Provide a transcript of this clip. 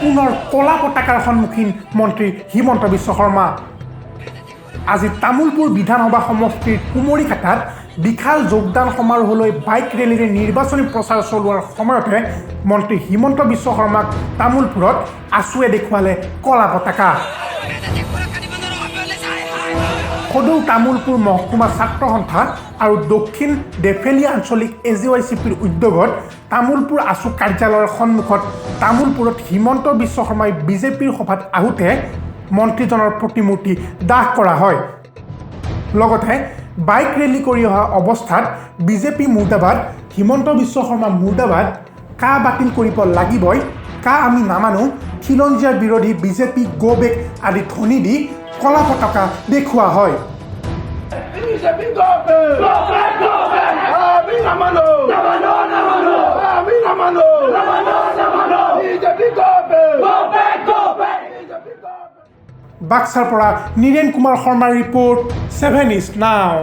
পুনৰ কলা পতাকাৰ সন্মুখীন মন্ত্ৰী হিমন্ত বিশ্ব শৰ্মা। আজি তামোলপুৰ বিধানসভা সমষ্টিৰ কুমৰিখাতাত বিশাল যোগদান সমাৰোহলৈ বাইক ৰেলীৰে নিৰ্বাচনী প্ৰচাৰ চলোৱাৰ সময়তে মন্ত্ৰী হিমন্ত বিশ্ব শৰ্মাক তামোলপুৰত আছুৱে দেখুৱালে কলা পতাকা। সদৌ তামোলপুৰ মহকুমা ছাত্ৰ সন্থা আৰু দক্ষিণ ডেফেলীয়া আঞ্চলিক এ জি ৱাই চি পিৰ উদ্যোগত তামোলপুৰ আছু কাৰ্যালয়ৰ সন্মুখত তামোলপুৰত হিমন্ত বিশ্ব শৰ্মাই বিজেপিৰ সভাত আহোঁতে মন্ত্ৰীজনৰ প্ৰতিমূৰ্তি দাহ কৰা হয়। লগতে বাইক ৰেলী কৰি অহা অৱস্থাত বিজেপি মুৰ্দাবাদ, হিমন্ত বিশ্ব শৰ্মা মুৰ্দাবাদ, কা বাতিল কৰিব লাগিবই, কা আমি নামানো, খিলঞ্জীয়া বিৰোধী বিজেপি গ' বেক আদি ধ্বনি দি কলা পতাকা দেখুওৱা হয়। BJP go back! Go back! Go back! আমি নামানো, নামানো, নামানো, আমি নামানো, নামানো, নামানো। BJP go back! Go back! Go back! BJP go back! বাক্সাৰ পৰা নীৰেন কুমাৰ শৰ্মাৰ ৰিপৰ্ট, 7 ইষ্ট নাও।